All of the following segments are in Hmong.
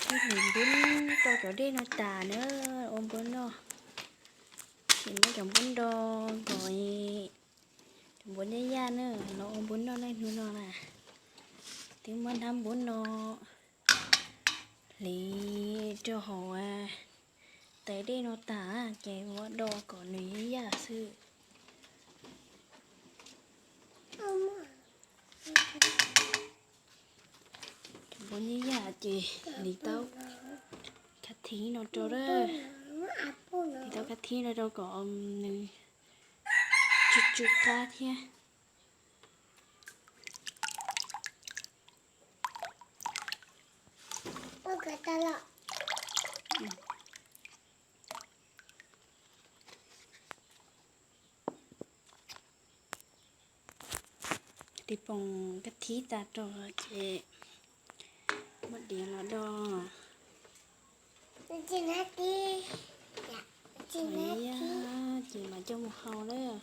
Twb hliv npub rau cov dej no tas na, ua npua noj. Ces muab cov npub nro kom cov npua yaj yaj na, los ua npua noj laij hnub no na. Twb muab hnab npub no hliv rau hauv tais dej no tas, ces ua do kom nws yaj yaj xwb. Cov npua yaj yaj ces hliv tau khab thib no rau, hliv tau khab thib no rau kom nws tsw tsw qab thiab. Hliv poom kab thib tas rau ces muab diav los do. Ces mam coj mus hau lawm.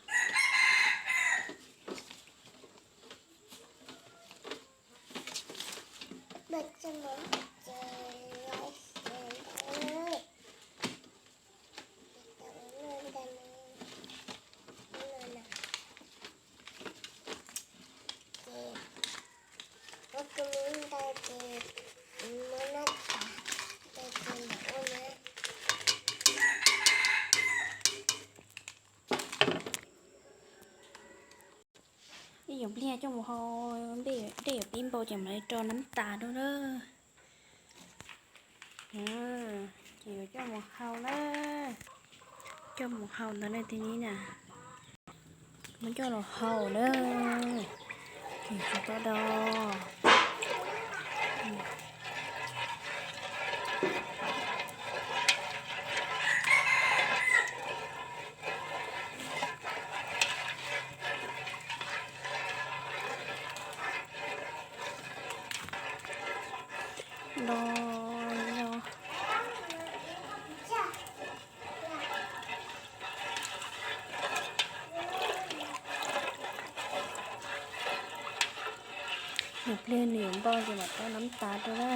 Ib yuav npliag coj mus hau, dej yuav pib npau ces mam li rau nab tas rau na. Ces yuav coj mus hau na, coj mus hau ntawd na tib nib na. Muab coj los hau na, ces tsis tau do. Do, do. Nws pliag nws yuav npau ces mam rau nab tas rau na.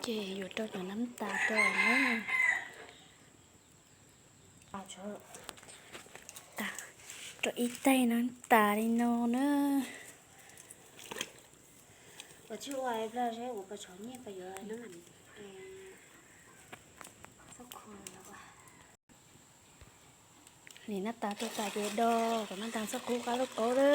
Ces yuav rau cov nab tas rau na. Rau ib tais nab tas li no na. Hliv nab tas rau tas ces do, kom nab tas txhob qub qab lauj kaub lawm.